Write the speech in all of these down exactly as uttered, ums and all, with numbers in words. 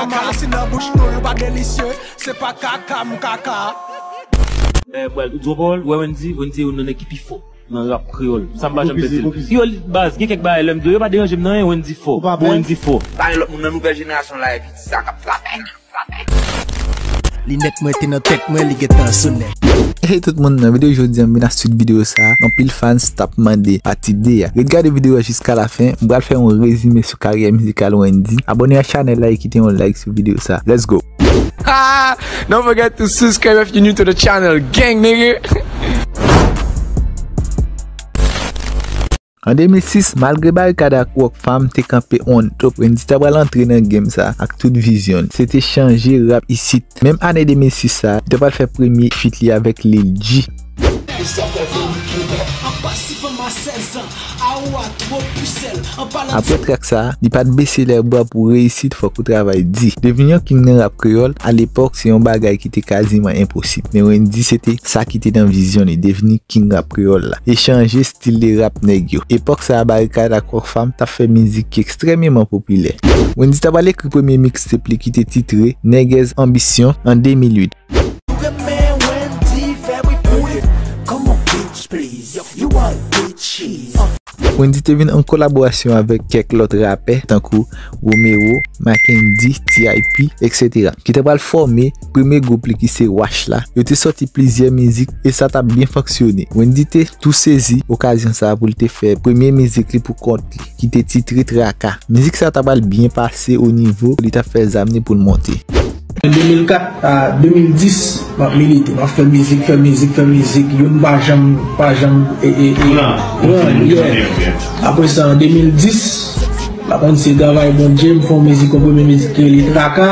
Kaka si nan bouch nou, yo pa delisye, se pa kaka m kaka. Men, bwèl, ou di w pawòl, wè Wendy, Wendy se youn nan nèg ki pi fò nan rap kreyòl. Sa m pa janm pèdi l. Yo, baz, gen kèk bagay, lè m di w, yo pa deranje m nan anyen, Wendy fò. Bon, Wendy fò. Pa gen lòt moun nan nouvèl jenerasyon la, epi sa k ap frape. Linèt mwen te nan tèt mwen, li gentan sou nèt. Hey tout moun, nan videyo jodi a, m vin ak suit videyo sa a. Anpil fans t ap mande pati de a. Ret gade videyo a jiska lafen, m pral fè yon rezime sou karyè mizikal Wendy. Abòne ak chanèl la e kite yon like sou videyo sa a. Let's go! Ah, don't forget to subscribe if you're new to the channel, gang nigga. An de mil sis, malgre Barikad ak Rockfam te kanpe on top, Wendy ta pral antre nan game sa ak tout vizyon l. Se te chanje rap isit. Menm ane de mil sis sa, li ta pral fè premye feat li avèk Lil G. Apre trak sa, li pa t bese lè bra pou reyisit, fòk ou travay di. Devni yon king nan rap kreyòl, alepòk, se yon bagay ki te kaziman enposib. Men Wendy, se te sa ki te nan vizyon li, devni king rap kreyòl la. E chanje stil de rap nèg yo. Epòk sa a, Barikad ak Rockfam t ap fè mizik ki ekstrèmeman popilè. Wendy ta pral ekri premye mixtape li ki te titre Nègès Anbisyon an de mil uit. Demen Wendy fè bri pou li. Come on, bitch, please. You are bitches. Wendy te vin an kolaborasyon avèk kèk lòt rapè, tankou Romero, Mackendy, T I P, etsetera, ki ta pral fòme premye gwoup li ki se Wash la. Yo te sòti plizyè mizik e sa t ap byen fonksyone. Wendy te tou sezi okazyon sa a pou l te fè premye mizik li pou kont li, ki te titre Traka. Mizik sa a ta pral byen pase o nivo li t ap fè zam li pou l monte. An de mil kat a de mil dis, m ap milite, m ap fè mizik, fè mizik, fè mizik, youn pa janm, pa janm, e, e, e, pran, yeah. Apre sa, an de mil dis, m pa konn si se travay Bondye, m fè yon mizik, yon premye mizik ki rele Traka,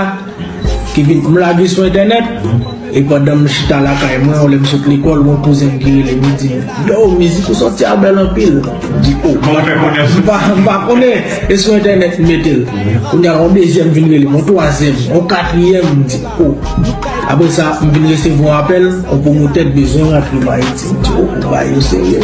ki vin, m lage sou entènèt, e pandan m chita lakay mwen, lè m sot lekòl, yon kouzen m ki rele m, li di m, "Yo, mizik ou sòti a bèl anpil." M di, "O, m pa, m pa konnen, e sou entènèt m mete l." Kounye a, yon dezyèm vin rele m, yon twazyèm, yon katriyèm, m di, "O." Apre sa, m vin resevwa yon apèl, yon pwomotè t bezwen rantre m Ayiti. M di, "O, bagay yo serye."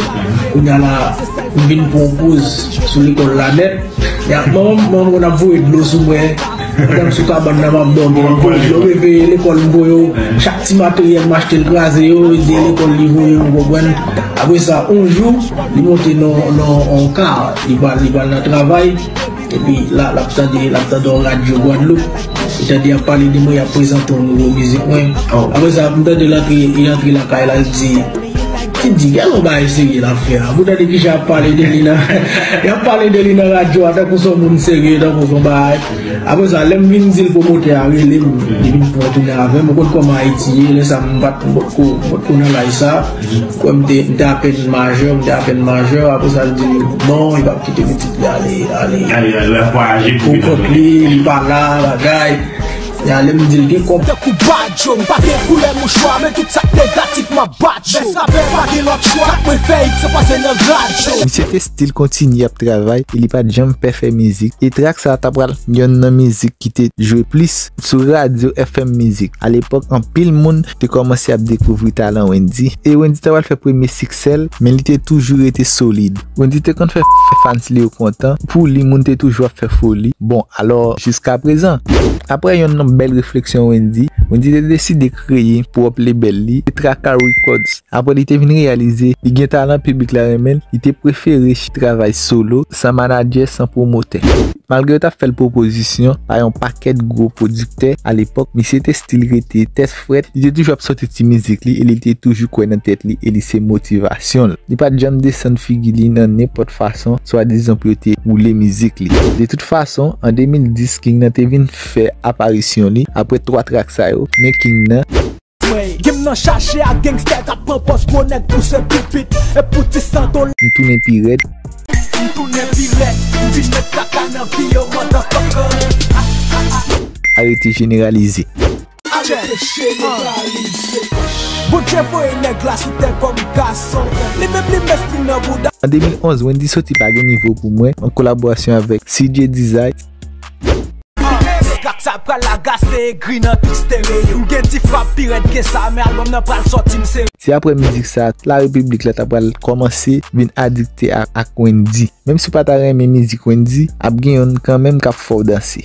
Kounye a la, m vin pran yon poz sou lekòl la nèt. Ya, manman m, manman m konn ap voye dlo sou mwen. Pandan m sou kabann nan, m ap dòmi, m voye dlo, reveye lekòl, m voye yo. Chak ti materyèl m achte, l kraze yo, e se lekòl li voye yo, w konprann. Apre sa, yon jou, li monte nan, nan yon ka, li pral, li pral nan travay. Epi la, l ap tande, l ap tande yon radyo Gwadloup. Li tande y ap pale de mwen, y ap prezante yon nouvo mizik mwen. Apre sa, m tande l antre, li antre lakay la, l di, Ti di, gen yon bagay serye l ap fè a. Pou tande kijan y ap pale de li nan, y ap pale de li nan radyo a, tankou se yon moun serye, tankou se yon bagay. Apre sa, lè m vin di l pwomotè a rele m, li vin pran tounen avè m. Ou konn kòman Ayiti ye, lè sa m pa t, m potko, m potko nan laj sa. Kwè m te, m te apèn majè, m te apèn majè. Apre sa, l di m, bon, li p ap kite pitit li ale, ale. Ale, ale, vwayaje pou kont li, li pa la, bagay. Ya, lè m di l gen kòb. Tankou Badjo, m pa gen koulè mouchwa, men tout sa k negatif, m ap bat yo. Bèl rapè pa gen lòt chwa, mwen fè hit san pase nan radyo. Misye te still kontinye ap travay e li pa t janm pè fè mizik. E trak sa a ta pral yonn nan mizik ki te jwe plis sou radyo F M Mizik. Alepòk, anpil moun te kòmanse ap dekouvri talan Wendy. E Wendy ta pral fè premye siksè l, men li te toujou rete solid. Wendy te konn fè, fè fans li yo kontan. Pou li, moun te toujou ap fè foli. Bon, alò, jiska prezan. Apre yon bèl refleksyon Wendy, Wendy te deside kreye pwòp label li, Traka Records. Apre li te vin reyalize li gen talan, piblik la renmen l, li te prefere travay solo, san manadjè, san pwomotè. Malgre yo t ap fè l pwopozisyon pa yon pakèt gwo pwodiktè alepòk, misye te still rete tèt frèt, li te toujou ap sòti ti mizik li e li te toujou kwè nan tèt li e li se motivasyon l. Li pa t janm desann figi li nan nenpòt fason, swadizan pou yo te woule mizik li. De tout fason, an de mil dis, King nan te vin fè aparisyon li apre twa trak sa yo, men King nan. Mwen, game nan chaje ak gangstè k ap pran pòz gwo nèg pouse pipit. E pou ti santo. M tounen pi rèd. M tounen pi rèd, m vin met kaka nan vi yo, motherfucker. Arete jeneralize. Arete jeneralize. Bondye voye nèg la sou tè kòm gason. Li menm li mèsi nan bouda. An de mil onz, Wendy soti Pa Gen Nivo Pou Mwen, an kolaborasyon avèk C J Design. Trak sa Pral lagase egri nan tout stereo. M gen ti frap pi rèd ke sa, men albòm nan pral sòti, m sere. Se apre mizik sa, la repiblik la ta pral kòmanse vin adikte a, ak Wendyy. Menm si w pa ta renmen mizik Wendyy, ap gen yonn kanmenm k ap fè w danse.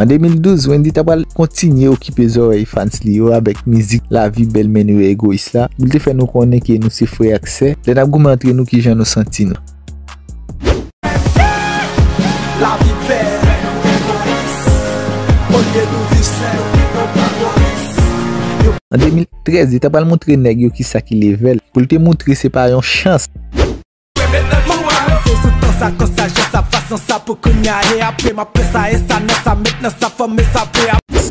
An de mil douz, Wendyy ta pral kontinye okipe zòrèy fans li yo avèk mizik Lavi bèl men nou egoyis la, pou l te fè nou konnen ke nou se frè ak sè, lè n ap goumen antre nou kijan nou santi nou. Lavi bèl, men nou egoyis. Olye nou viv sen, nou pran polis. An de mil trèz, li ta pral montre nèg yo kisa ki level, pou l te montre se pa yon chans.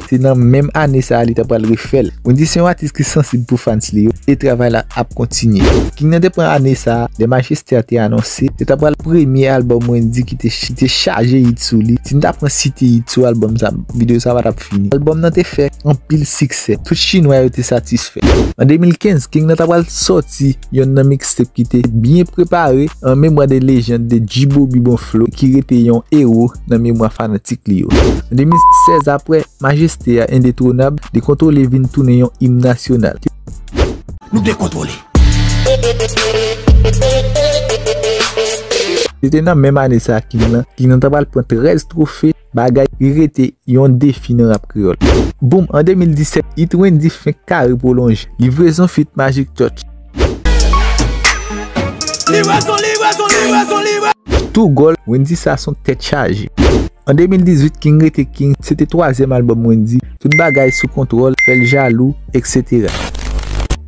Se nan menm ane sa a li ta pral refè l. Wendyy se yon atis ki sansib pou fans li yo, e travay la ap kontinye. King nan te pran ane sa a, lè Majeste a te anonse, se ta pral premye albòm Wendyy ki te, ki te chaje hit sou li. Si n ta pran site hit sou albòm sa, videyo sa pa t ap fini. Albòm nan te fè anpil siksè. Tout chinwa yo te satisfè. An de mil kenz, King nan ta pral sòti yonn nan mixtape ki te byen prepare, An Mémoire des Légendes de G-Bobby Bon Flow, ki rete yon ewo nan memwa fanatik li yo. An de mil sèz, apre Majeste a endetwonab, Dekontwole vin tounen yon im nasyonal. Nou dekontwole. Se te nan menm ane sa a King nan, King nan ta pral pran trèz twofe, bagay ki rete yon defi nan rap kreyòl. Boom, an de mil disèt, hit Wendyy fenk kare pwolonje. Livrezon feat Magic Touch. Livrezon, livrezon, livrezon, livrezon. Tou gòl, Wendyy sa se yon tèt chaje. An de mil dizuit, King rete King, se te twazyèm albòm Wendyy, Tout Bagay Sou Kontwòl, Fè l Jalou, et cetera.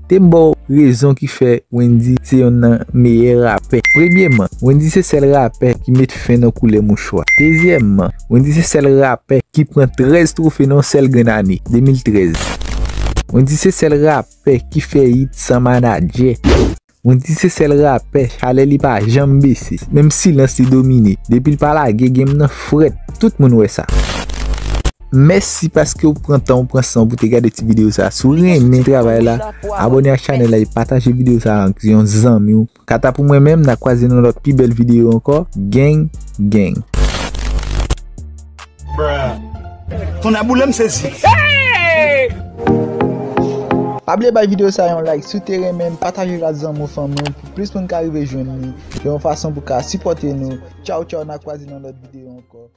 Te m ba w rezon ki fè Wendyy se yonn nan meyè rapè. Premyèman, Wendyy se sèl rapè ki met fen nan koulè mouchwa. Dezyèmman, Wendyy se sèl rapè ki pran trèz twofe nan yon sèl grenn ane, de mil trèz. Wendyy se sèl rapè ki fè hit san manadjè. Wendyy se sèl rapè, chalè li pa janm bese. Menm silans li domine. Depi l pa lage, game nan frèt. Tout moun wè sa. Mèsi paske w pran tan, w pran san pou te gade ti videyo sa. Si w renmen travay la, abòne ak chanèl la e pataje videyo sa ak yon zanmi w. Kanta pou mwen menm, n a kwaze nan lòt pi bèl videyo ankò. Gang, gang. Ton a boule m sezi. Pa bliye bay videyo sa yon like si w te renmen l, pataje l ak zanmi w, fanmi w, pou plis moun ka rive jwenn li, yon fason pou ka sipòte nou. Tchaw, tchaw, n a kwaze nan lòt videyo ankò.